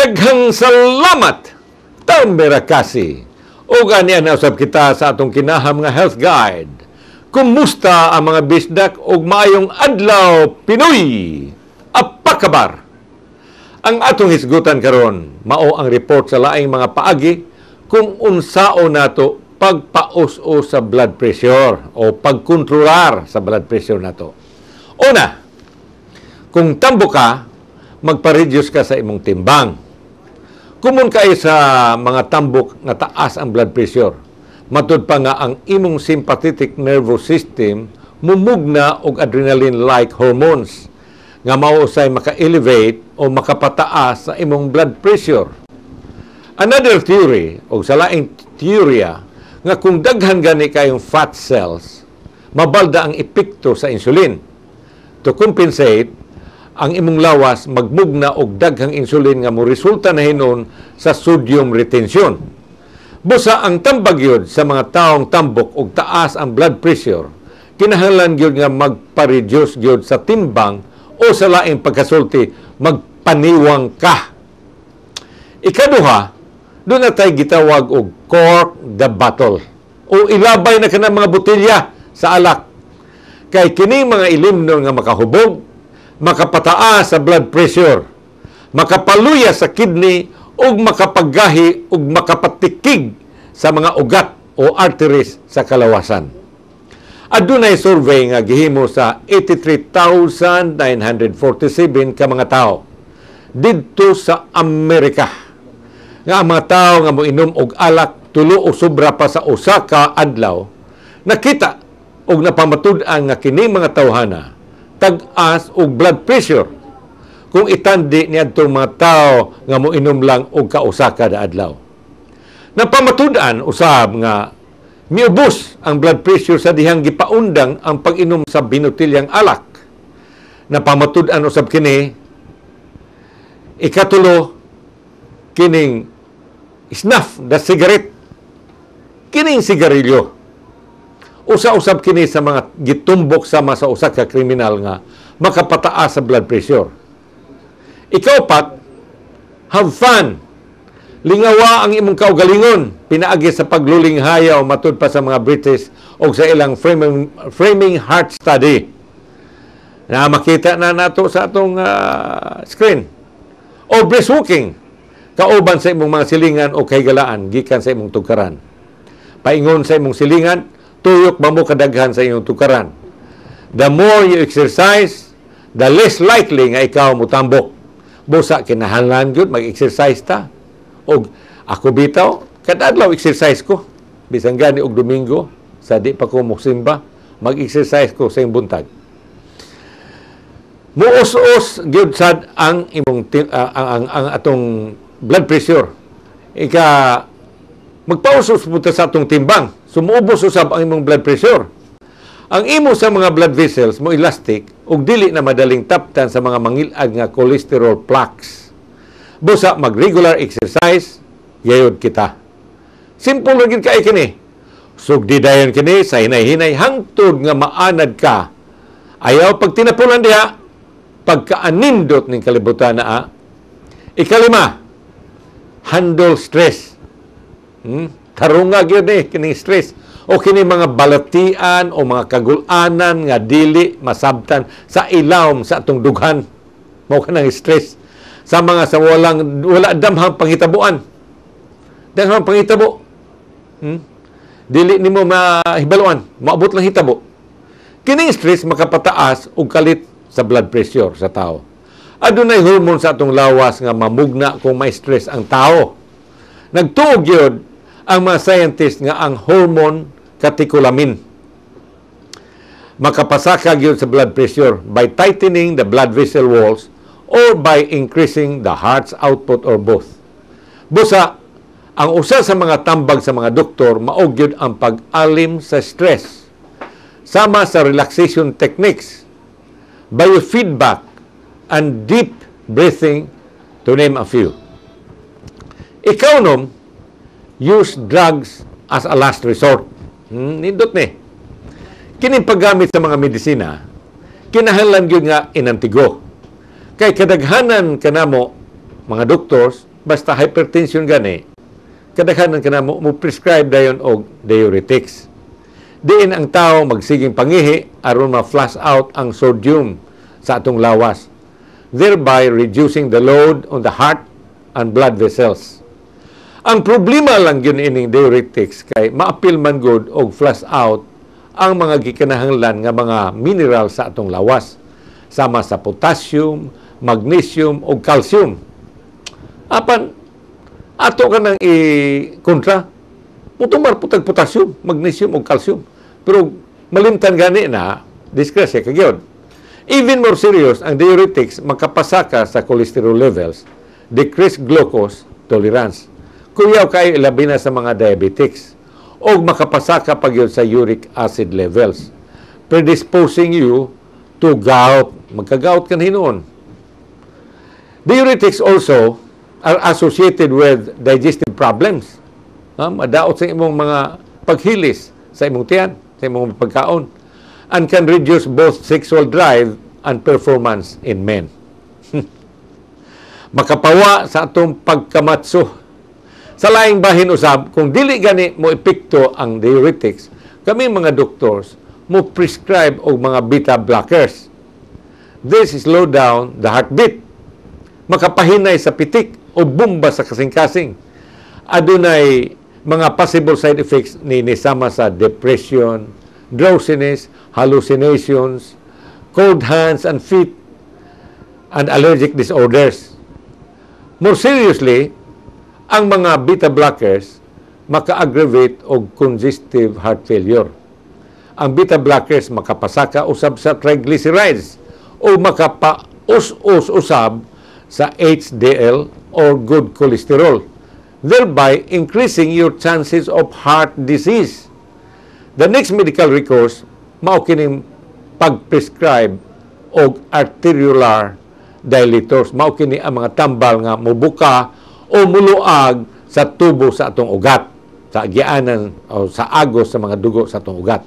Daghang salamat. Terima kasih. Ug ani na usab kita sa atong kinaham nga health guide. Kumusta ang mga bisdak ug maayong adlaw, Pinoy? Apa kabar? Ang atong hisgutan karon mao ang report sa laing mga paagi kung unsao nato pagpaus-os sa blood pressure o pagkontrolar sa blood pressure nato. Una, kung tambo ka, magpa-reduce ka sa imong timbang. Common kay sa mga tambok nga taas ang blood pressure. Matud pa nga ang imong sympathetic nervous system mumugna og adrenaline-like hormones nga mao usay maka-elevate o makapataas sa imong blood pressure. Another theory o sa laing teorya nga kung daghan gani kayong fat cells, mabalda ang epekto sa insulin. To compensate, ang imong lawas magmugna og daghang insulin nga moresulta na hinon sa sodium retention. Busa ang tambag gyud sa mga taong tambok og taas ang blood pressure, kinahanglan gyud nga magpa-reduce gyud sa timbang o sa laing pagkasulti, magpaniwang ka. Ikaduha, duna tay gitawag og cork the bottle o ilabay na kanang mga botelya sa alak. Kay kini mga ilimnon nga makahubog, makapataas sa blood pressure, makapaluya sa kidney ug makapaggahi ug makapatikig sa mga ugat o arteries sa kalawasan. Adunay survey nga gihimo sa 83,947 ka mga tawo didto sa Amerika nga ang mga tawo nga moinom og alak tulo o sobra pa sa usa ka adlaw, nakita og napamatud-an nga kini mga tawhana tag-as og blood pressure kung itandi niadtong mga tao nga moinom lang og kausa kada adlaw. Napamatud-an usab nga miubos ang blood pressure sa dihang gipaundang ang pag-inom sa binutilyang alak. Napamatud-an usab kini. Ikatulo, kining snuff the cigarette. Kining sigarilyo. Usa-usab kini sa mga gitumbok sama sa usa ka kriminal nga makapataas sa blood pressure. Ikaupat, have fun. Lingawa ang imong kaugalingon pinaagi sa paglulinghayaw, matud pa sa mga British o sa ilang framing heart study. Na makita na nato sa atong screen. O brisk walking kauban sa imong mga silingan o kahigalaan gikan sa imong tugkaran. Paingon sa imong silingan, tuyok ba mo kadaghan sa imong tugkaran? The more you exercise, the less likely nga ikaw mutambok. Busa kinahanglan gyud mag-exercise ta. Og ako bitaw, kada adlaw exercise ko. Bisan gani og Domingo, sa di pa ko mosimba, mag-exercise ko sa buntag. Muus-us gyud sad ang imong ang atong blood pressure. Ika magpaus-us po ta sa atong timbang. Sumuubos usab ang imong blood pressure. Ang imo sa mga blood vessels mo elastic ug dili na madaling taptan sa mga mangil-ad nga cholesterol plaques. Busa mag-regular exercise gayud kita. Simple ra gyud kay kini. Sugdi dayon kini sa hinay-hinay hangtod nga maanad ka. Ayaw pagtinapulan diha, pagkaanindot ning kalibutan na a. Ikalima, handle stress. Tarunga gyud ni kining stress o kini mga balatian o mga kagulanan nga dili masabtan sa ilawom sa atong dughan. Mao kanang stress sa mga sa walang wala damhang panghitabuan. Damhang panghitabo. Dili nimo mahibaluan, maabot lang hitabo. Kining stress makapataas og kalit sa blood pressure sa tao. Adunay hormone sa atong lawas nga mamugna kung may stress ang tao. Nagtuo gyud ang mga scientist nga ang hormone catecholamine makapasaka gyud sa blood pressure by tightening the blood vessel walls or by increasing the heart's output or both. Busa, ang usa sa mga tambag sa mga doktor mao gyud ang pag-alim sa stress sama sa relaxation techniques, biofeedback, and deep breathing, to name a few. Ikaunom, use drugs as a last resort. Nindot ni. Kining paggamit sa mga medisina, kinahanglan gyud nga inantigo. Kay kadaghanan kanamo mga doctors Basta hypertension gani, kadaghanan kana mo prescribe dayon og diuretics. Diin ang tao magsiging pangihi aron ma-flush out ang sodium sa atong lawas, thereby reducing the load on the heart and blood vessels. Ang problema lang gyud ining diuretics kay maapil man gud og flush out ang mga gikinahanglan nga mga mineral sa atong lawas sama sa potassium, magnesium ug calcium. Apan ato ka nang i-kontra, mutumar pud tag potassium, magnesium ug calcium. Pero malimtan gani na, disgrasya ka gyud. Even more serious, ang diuretics makapasaka sa cholesterol levels, decrease glucose tolerance. Kuyaw kayo ilabi na sa mga diabetics o makapasaka pa gyud sa uric acid levels, predisposing you to gout. Magka-gout kan hinuon. Diuretics also are associated with digestive problems. Ha? Madaot sa imong mga paghilis sa imong tiyan, sa imong pagkaon, and can reduce both sexual drive and performance in men. Makapawa sa atong pagkamatso. Sa laing bahin usab, kung dili gani mo epekto ang diuretics, kami mga doctors mo prescribe og mga beta blockers. This slow down the heartbeat. Makapahinay sa pitik o bomba sa kasing-kasing. Adunay mga possible side effects ni sama sa depression, drowsiness, hallucinations, cold hands and feet, and allergic disorders. More seriously, ang mga beta blockers maka-aggravate og congestive heart failure. Ang beta blockers makapasaka usab sa triglycerides o makapaus-us usab sa HDL or good cholesterol, thereby increasing your chances of heart disease. The next medical recourse mao kining pag-prescribe og arteriolar dilators. Mao kini ang mga tambal nga mubuka o muluag sa tubo sa atong ugat, sa agianan o sa agos sa mga dugo sa atong ugat,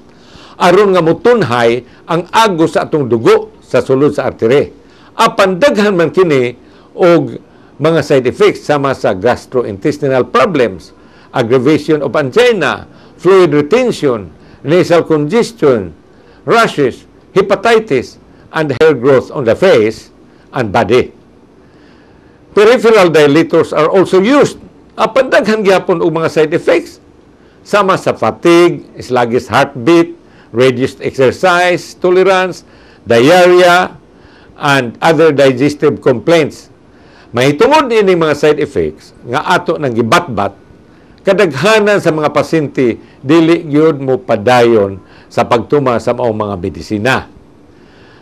aron nga mutunhay ang agos sa atong dugo sa sulod sa artery. Apan daghan man kini og mga side effects sama sa gastrointestinal problems, aggravation of angina, fluid retention, nasal congestion, rashes, hepatitis, and hair growth on the face and body. Peripheral dilators are also used. Apan daghan gyapon og mga side effects sama sa fatigue, sluggish heartbeat, reduced exercise tolerance, diarrhea, and other digestive complaints. Mahitungod ini mga side effects nga ato nang gibatbat, kadaghanan sa mga pasyente dili gyud mo padayon sa pagtuma sa maong mga medisina.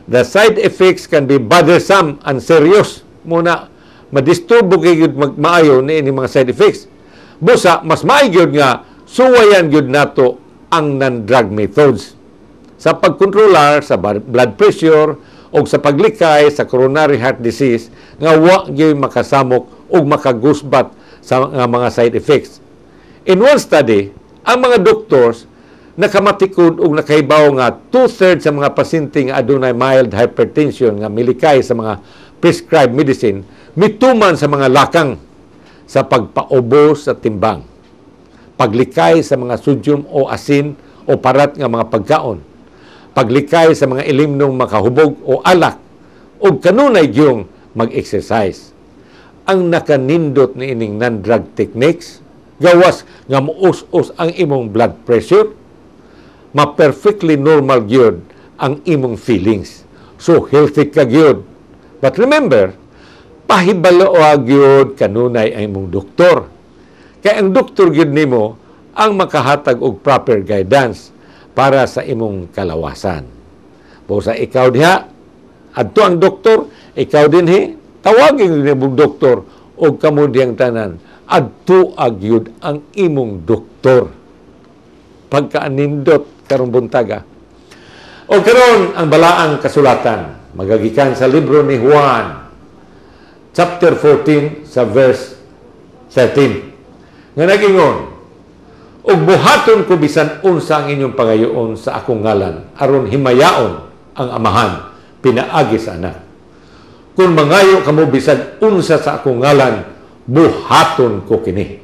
The side effects can be bothersome and serious. Muna, madisturbo kay gyud magmaayo ni ini mga side effects. Busa, mas maayo gyud nga suwayan gyud nato ang non-drug methods sa pagkontrolar sa blood pressure o sa paglikay sa coronary heart disease nga wa gyud makasamok o makagusbat sa mga side effects. In one study, ang mga doctors nakamatikod og nakahibaw nga two-thirds sa mga pasyente nga adunay mild hypertension nga milikay sa mga prescribed medicine mituman sa mga lakang sa pagpaubos sa timbang, paglikay sa mga sodium o asin o parat nga mga pagkaon, paglikay sa mga ilimnong makahubog o alak, ug kanunay gyung mag-exercise. Ang nakanindot ni ining non-drug techniques, gawas nga muus-us ang imong blood pressure, ma-perfectly normal gyud ang imong feelings. So healthy ka gyud. But remember, pahibalo gyud kanunay ang imong doktor. Kay ang doktor gyud nimo ang makahatag og proper guidance para sa imong kalawasan. Busa ikaw diha, adto ang doktor, ikaw dinhi, tawagin nimong doktor og kamo diyang tanan, adto gyud ang imong doktor. Pagkaanindot karong buntaga. O karon ang balaang kasulatan magagikan sa libro ni Juan chapter 14 sa verse 13 nga nagingon, "Ug buhaton ko bisan unsa ang inyong pangayoon sa akong ngalan aron himayaon ang Amahan pinaagi sa Anak. Kung mangayo kamo bisan unsa sa akong ngalan, Buhaton ko kini.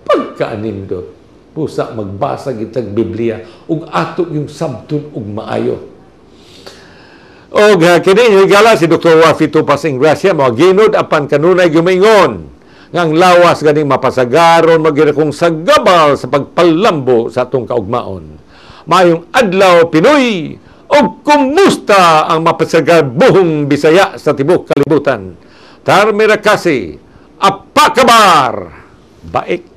Pagkaanindot, busa magbasa kitag Biblia ug ato yung sabton ug maayo. Og kini higala si Dr. Wafi Tupas Ingracia, mo ginod apan kanunay gumingon nga ang lawas ganing mapasagaron magyud kung sagabal sa pagpalambo sa atong kaugmaon. Maayong adlaw, Pinoy, ug kumusta ang mapasagar buhong Bisaya sa tibuok kalibutan. Terima kasih. Apa kabar? Baik.